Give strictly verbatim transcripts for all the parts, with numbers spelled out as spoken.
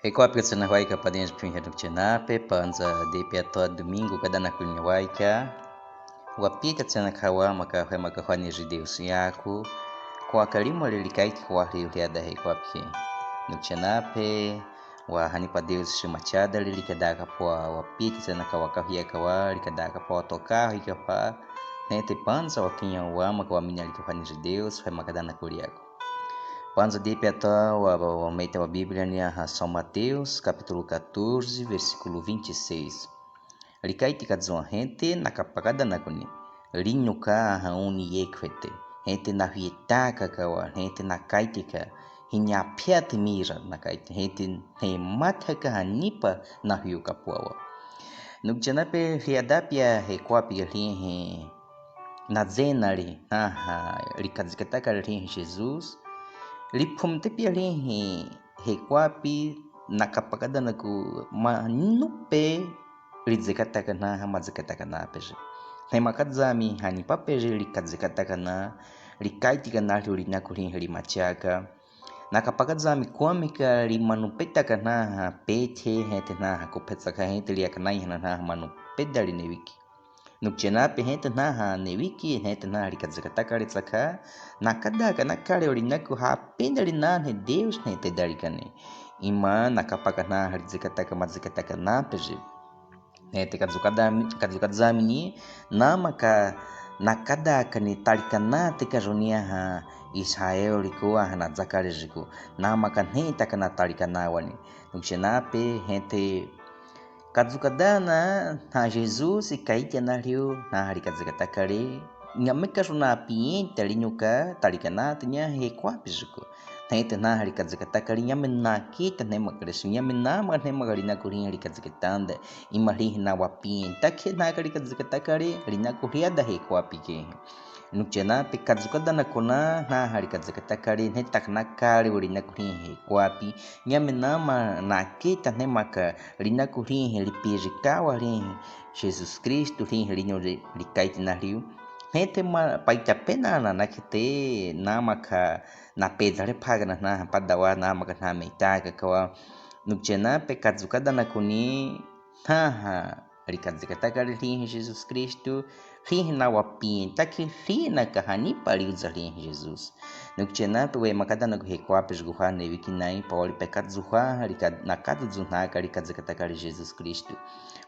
Hekwapi katsenakha waika padinji pihe nuktenape, panza de piato domingo kadanaku ni waika. Wapi katsenakha wamaka hwemaka hwaniji Deus yaku. Kwa kalimo lilikaiti kwa liuliada hekwapi. Nuktenape, wahanipa Deus shimachada lilikadaka pwa, wapi katsenakha wakahiaka walikadaka pwa toka hikapa. Hete panza wakinya wamaka waminalika hwaniji Deus hwemaka danaku liaku. Panza de piato wa, wa, wameta wa Bíblia niha São Mateus, capítulo catorze, versículo vinte e seis. Likaiti kazwa hete nakapakadanakuni. Linyuka ha uni yekhwete. Hete nahietaka kawa, hete nakaitika. Hinyaphiati mira nakaiti. Hete hemathaka hanipa nahiuka pwawa. Nuktenape hiadapia hekwapi lihi. Nazenali, naha, likazikataka lihi Jesus. Liphumtepia lihi, hekwapi nakapakadanaku manupe lizikataka naha mazikataka napeji. Hemakazami hanipapeji likazikataka na, likaitika nali ulinaku lihi limachaka. Nakapakazami kwamika limanupetaka naha pethe hete naha kupetsaka hete liakanai hana naha manupedali newiki. Nuktenape hete naha newiki, hete naha likazikataka litsaka. Nakadaka nakale ulinaku hapendali nahe Deus hete dalikane. Ima nakapaka naha lizikataka mazikataka napeji. Hete kazukadami, kazukadamini, namaka nakadakani talikanate kajunia ha Israel liku aha nazakale jiku. Namaka hete takana talikanawani. Nuktenape hete kazukadana na Jesus ikaitia naliu naha likazikatakali. Nyameka juna pienta linyuka talikanate nia hekwapi jiku. Hete naha likazikatakali nyame nakita hemaka lesi. Nyame namaka hemaka linaku lihi likazikatanda. Ima lihi nawapienta khe naha likazikatakali linaku liada hekwapi kehe. Nuktenape kazukadanaku na, naha likazikatakali, hete takana kale ulinaku lihi hekwapi. Nyame nama nakita hemaka linaku lihi lipirikawa lihi. Jesus Kristu lihi linyu li, likaiti naliu. Hete ma, paita pena na nakete namaka napezale phagana naha padawa namaka nametaka kawa. Nuktenape kazukadanakuni, haha. Likazikatakali lihi Jesus Kristu, lihi nawapienta khe lihi naka hanipa liuza lihi Jesus. Nuktenape wemakadanaku hekwapi jiguhane wikinai, pawalipe kazuha, lika, nakazuzu naka likazikatakali Jesus Kristu.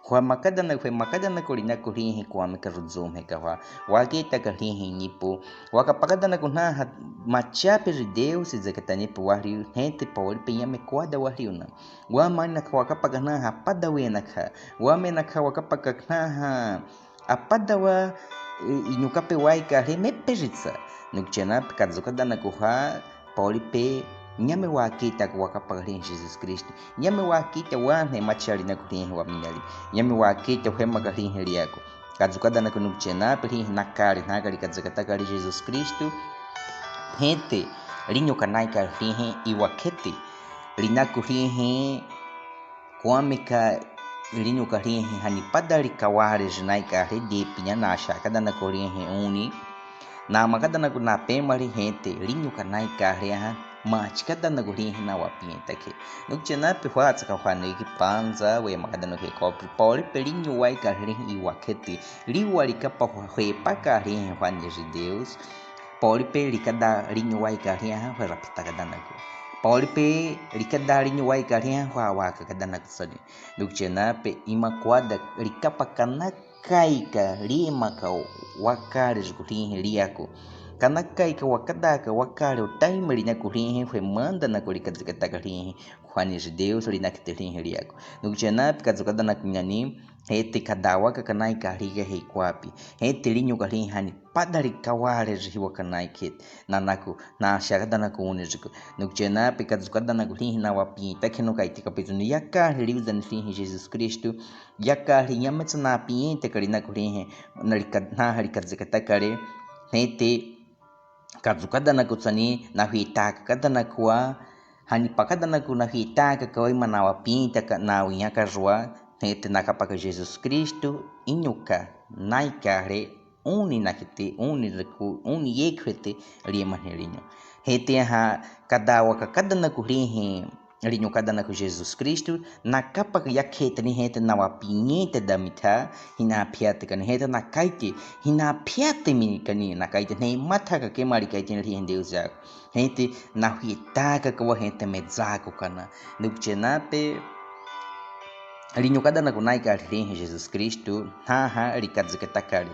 Hwamakadanaku, hwemakadanaku linaku lihi kwamika ruzu mheka hwa, wakitaka lihi nipu, wakapakadanaku naha machape ri Deus zekatanipu waliu, hete pawalipe nyame kwada waliuna. Wamenakha wakapaka naha padawenakha. Wamenakha wakapaka naha apadawa, i, inyukape waika hre mepejitsa. Nuktenape kazukadanaku ha pawalipe nyame wakita wakapaka lihi Jesus Kristu. Nyame wakita wane machali naku lihi waminyali. Nyame wakita hemaka lihi liaku. Kazukadanaku nuktenape lihi nakale nakale kazakatakali Jesus Kristu. Hete linyuka naika lihi iwakhete. Linaku lihi kwamika linyuka lihi hanipadali kawale jinaika hre depinya nashakadanaku lihi uni. Namakadanaku napemali hete linyuka naika hre ha machikadanaku lihi nawapienta khe. Nuktenape hwatsaka hwane kipanza wemakadanaku hekwapi pawalipe linyu waika lihi iwakhete. Liwa likapa hwa, hwepaka lihi hwane ji Deus. Pawalipe likada linyu waika lihi ha hwerapatakadanaku. Pawalipe likada linyu waika lihi ha hwawakakadanaku sani. Nuktenape ima kwada likapa kanakaika limaka wakale jiku lihi liaku. Kanakaika wakadaka wakale utaime linaku lihi hwemandanaku likazikataka lihi hwane ji Deus linakite lihi liaku. Nuktenape kazukadanaku nani, hete kadawaka kanaika lihi hekwapi. Hete linyuka lihi hani padali kawale jihiwaka naike. Nanaku, nashakadanaku uni jiku. Nuktenape kazukadanaku lihi nawapienta khe nukaiteka pezuni yaka liuzani lihi Jesus Kristu. Yaka lihi nyametsa napientaka linaku lihi. Nalika, naha likazikatakale. Hete kazukadanaku tsani, nahwitaka kadanaku wa. Hanipakadanaku nahwitaka kawa ima nawapientaka nawinyaka jwa. Hete nakapaka Jesus Kristu. Inyuka naika hre. Uni nakite, uni riku, uni yekhwete, liemahne linyu. Hete ha kadawaka kadanaku lihi Rinyukadanaku Jesus Kristu, nakapa ka yakhete ni hete na wapiñete da mitha, hinaphiate kani hete nakaite, hinaphiate mi kani nakaite ni matha ka kemari kaite ni rihe Deus ya. Hete nahwitaka kawa hete mezako kana. Nukchena pe, rinyukadanaku nai ka rihe Jesus Kristu, haha rikazaketa kali.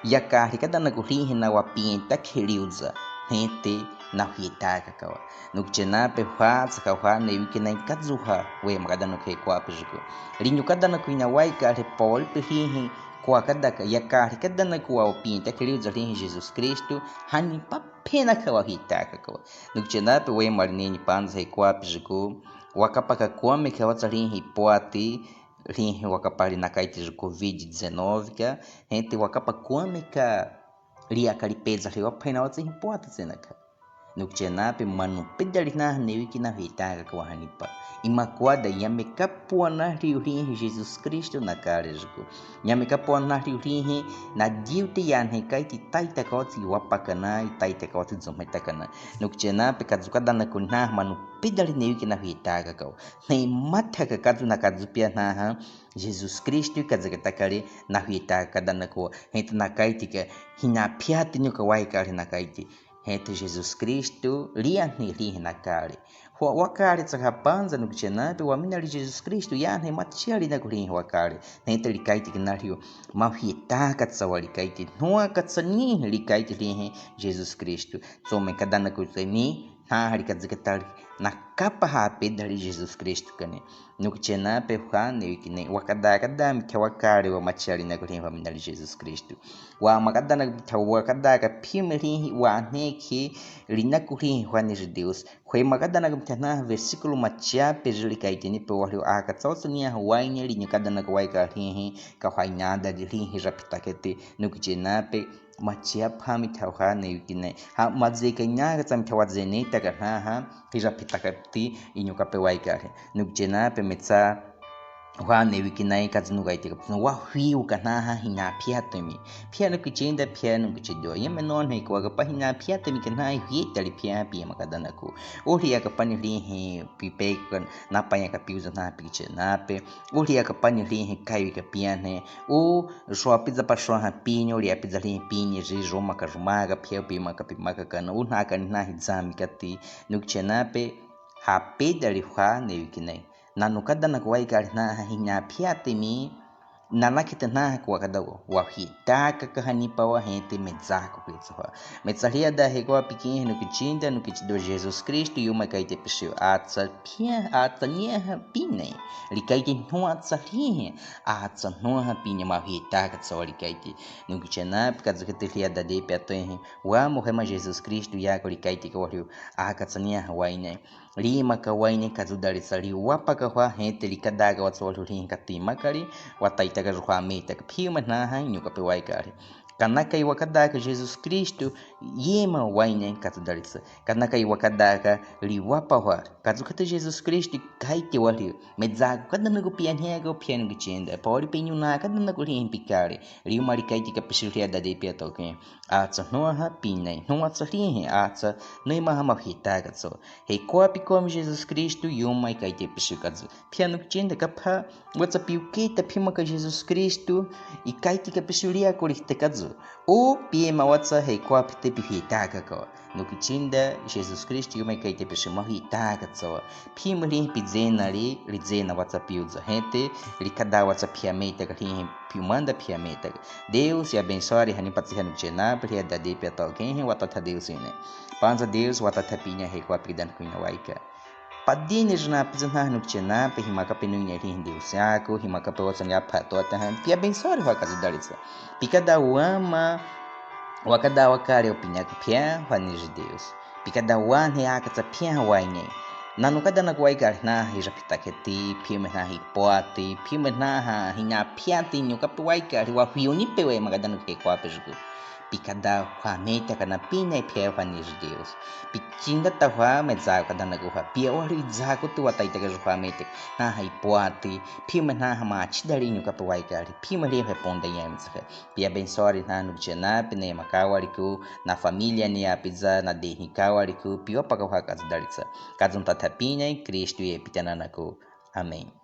Yaka rikadanaku rihe na wapiñeta kheliuza, hete nahwitaka kawa. Nukchena pe hwa, tsaka hwa, newiki nai kazuha, we makadanaku he kwapi juku. Rinyukadanaku ina waika rihe Paul pe rihe, kwa kadaka, yaka rikadanaku wa wapiñeta kheliuza rihe Jesus Kristu, hanipa phena kawa hwitaka kawa. Nukchena pe we mali nini panza he kwapi juku, wakapa ka kwame kawa tsa rihe pwati, rihe wakapa ri nakaite ju covid dezenove ka, hete wakapa kwame ka lia ka lipeza riwa phena watsi hi pwati tsena ka. Nukchena pe manu pedali naha newiki nahwitaka kawa hanipa. Imakwada yame kapwa na riu rihe Jesus Kristu nakale juku. Yame kapwa na riu rihe na diute yane kaite taita kawa tsi wapa kana, taita kawa tsi zometa kana. Nukchena pe kazukadanaku naha manu pedali newiki nahwitaka kawa. Ni matha ka kazu na kazu pia naha Jesus Kristu kazaketa kali nahwitaka kadanaku. Hete nakaite ka hinaphiate ni kawaika rihe nakaite. Hete Jesus Kristu, lia ni rihe nakale. Hwa wakale tsaka panza nukchena pe waminali Jesus Kristu, yane machiali naku rihe wakale. Hete likaite kina riu. Mahwitaka tsawa likaite. Nua katsani likaite rihe Jesus Kristu. Tsome kadanaku tseni, haha rikazaketa li. Nakapa ha pedali Jesus Kristu kani. Nukchena pe hwa newiki nai, wakada kada mitha wakale wa machiali naku rihe waminali Jesus Kristu. Wa makadanaku mitha wakada ka phime rihe wa neki ri naku rihe hwa ni Deus. Hwe makadanaku mitha naha versículo machia pe jili kaite ni pe waliu aka tsotso niaha waine rinyukadanaku waika rihe, ka hwa inada rihe rapitakete. Nukchena pe machia phami tha hwa newiki nai. Ha mazeka inaka tsami tha wazenetaka naha, hirapitakati inyuka pe waika rihe. Nukchena pe metsa hwa newiki nai kazunukaiteka. Wahwiuka naha hinaphiate mi. Phia nukichenda, phia nukichido. Yame none kwa kapa hinaphiate mi kanaha hwitali phia pia makadanaku. Uli aka pani rihe pipe kan napanya kapiuza naha pichena pe. Uli aka pani rihe kaiwi kapiane. U Sho apiza pa sho ha pinyo, uli apiza rihe pinyi, ri Roma ka Roma ka phia, pima ka pima ka kana, u naha kani nahi zami kati, nukchena pe, ha pedali hwa newiki nai. Nanukadanaku waika rihe naha hinaphiate mi, nanakete naha kwa kada wa, wahwitaka ka hanipa wa hete mezako kwetsa hwa. Metsa liada he kwapi kihe nukichenda, nukichido Jesus Kristu, yuma kaite pisiu. Atsa phia, atsa niaha pinai. Likaite nua tsa rihe. Atsa nua ha pinai mahwitaka tsawa likaite. Nukchena pe kazakete liada de pe atoihe. Wa muhema Jesus Kristu yako likaite ka waliu. Aka tsa niaha waine. Lima ka waine kazudali tsa liu wapa ka hwa hete likada ka watsa waliu rihe kati makali. Wataitaka ju hwa metaka phima naha inyuka pe waika rihe. Kanakai wakadaka Jesus Kristu, yema waine kazudali tsa. Kanakai wakadaka liwapa hwa. Kazukata Jesus Kristu kaite waliu. Mezako kadanaku pianheka, pianu kichenda. Pauli pe nyuna kadanaku rihe pikale. Liu mali kaite ka pisiu liada de pe atoke. Atsa nua ha pinai. Nua tsa rihe. Atsa nua maha mahwitaka tso. He kwapi kwami Jesus Kristu, yuma ikaite pisiu kazu. Pianu kichenda kapha, watsa piuketa phima ka Jesus Kristu, ikaite ka pisiu lia kuli te kazu. O pima watsa he kwapi te pihwitaka ko. Nukichenda Jesus Kristu yuma ikaite pisiu mahwitaka tso. Phima rihe pizena li, lizena watsa piuza. Hete, likada watsa phiametaka rihe piumanda phiametaka. Deus ya abensoa rihe hanipa tsi hanu chena, pihia dadi pia toke he watata Deus ine. Panza Deus watata pinya he kwapi dan kuina waika. Padini jna pizana nukichena pe himaka pe nuine rihe Deus yako, himaka pe watsa nya phato ataha, pia bensori hwa kazu dalitsa. Pikada wama, wakada wakale o pinya ka pia, hwa niji Deus. Pikada wane aka tsa pia waine. Nanu kada na kwaika hina hija pitaketi, pia mehna hi poati, pia mehna ha hina piati nyuka pe waika, hwa hwiuni pe we makada nuke kwape juku. Pikada hua meitaka na pinai phia hua ni Deus. Pikinda ta hua me za kada na ku hua. Pia wari za ku tu wa tai taka hua meitaka. Na hai puati. Pima na hama chidari nyuka puai kari. Pima ri he ponda ya mi sa. Pia ben sori na nuk chena pine ma kawari ku. Na familia ni apiza na dehi kawari ku. Pia paka hua kazadari sa. Kazun ta tha pinai Kristu ye pitana na ku. Amen.